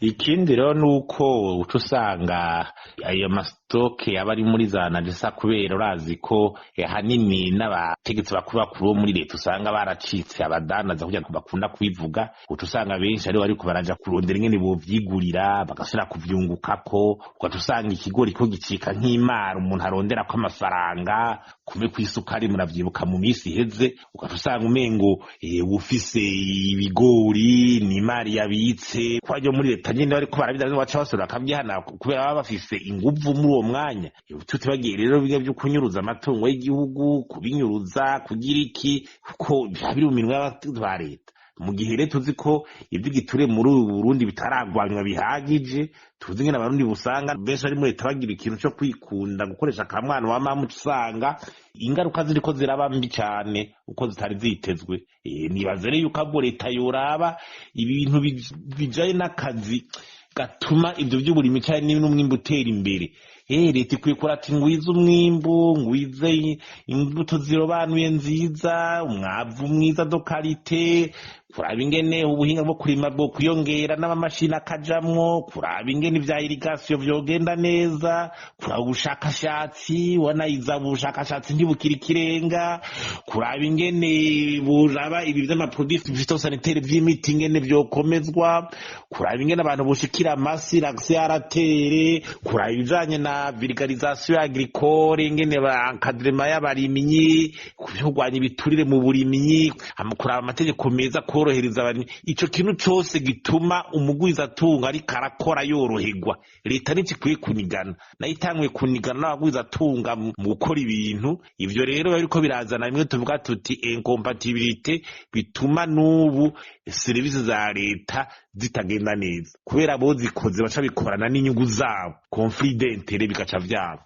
Ikindi rero ni uko uca usanga ayo ma stocks aba ari muri za ANAGESSA, kubera urazi ko hanini n'abategetsi bakuru bakuru bo muri leta usanga baracitse abadandaza, kugira ngo bakunda kubivuga. Uca usanga benshi aribo bariko baraja kurondera ingene bovyigurira, bagasubira kuvyungukako. Ugaca usanga ikigori ko gicika nk'imari umuntu aronderako amafaranga, kuve kw'isukari muravyibuka mu minsi iheze. Ugaca usanga umengo ufise ibigori ni imari yabitse kwajo muri leta nyene, bariko barabidandaza, baca basubira bakavyihana kubera baba bafise inguvu muri uwo mwanya. Tutibagiye rero bimwe vyo kunyuruza amatungo y'igihugu, kubinyuruza kugira iki, kuko biba biri mu minwe y'aba leta. Mu gihe rero tuzi ko ivy'igiture muri ubu Burundi bitaragwanywa bihagije, tuzi ngene Abarundi busanga benshi bari muri leta bagira ikintu co kwikunda, gukoresha akamwana wa mama, usanga ingaruka ziriko ziraba mbi cane uko zitari zitezwe. Nibaze rero yuko ahubwo leta yoraba ibintu bijanye n'akazi gatuma ivyo vy'uburimyi canke n'umwimbu utera imbere. Leta ikwiye kurata ngwize umwimbu, ngwize imbuto zirobanuye nziza, umwavu mwiza de qualité, kuraba ingene ubuhinga bwo kurima bwo kwiyongera n'amamashini akajamwo, kuraba ingene ivya irrigation vyogenda neza, kuraba ubushakashatsi, wanayiza ubushakashatsi ntibukiri ikirenga, kuraba ingene buraba ibi vy'ama produits phytosanitaires, vy'imiti, ingene vyokomezwa, kuraba ingene abantu boshikira amasi, l'accès à la terre, kuraba ibijanye na vulgarisation agricole, ingene ba encadrement y'abarimyi, kurwanya ibiturire mu burimyi, kuraba amategeko meza korohereza abarimyi. Ico kintu cose gituma umugwizatunga ariko arakora yoroherwa, leta ntikwiye kunigana nayo. Itanguye kunigana n'abagwizatunga mu gukora ibintu, ivyo rero biriko birazana bimwe tuvuga tuti incompatibilité, bituma n'ubu serivisi za leta zitagenda neza, kubera bozikoze baca bikorana n'inyungu zabo, conflit d'intérêt, bigaca vyabo.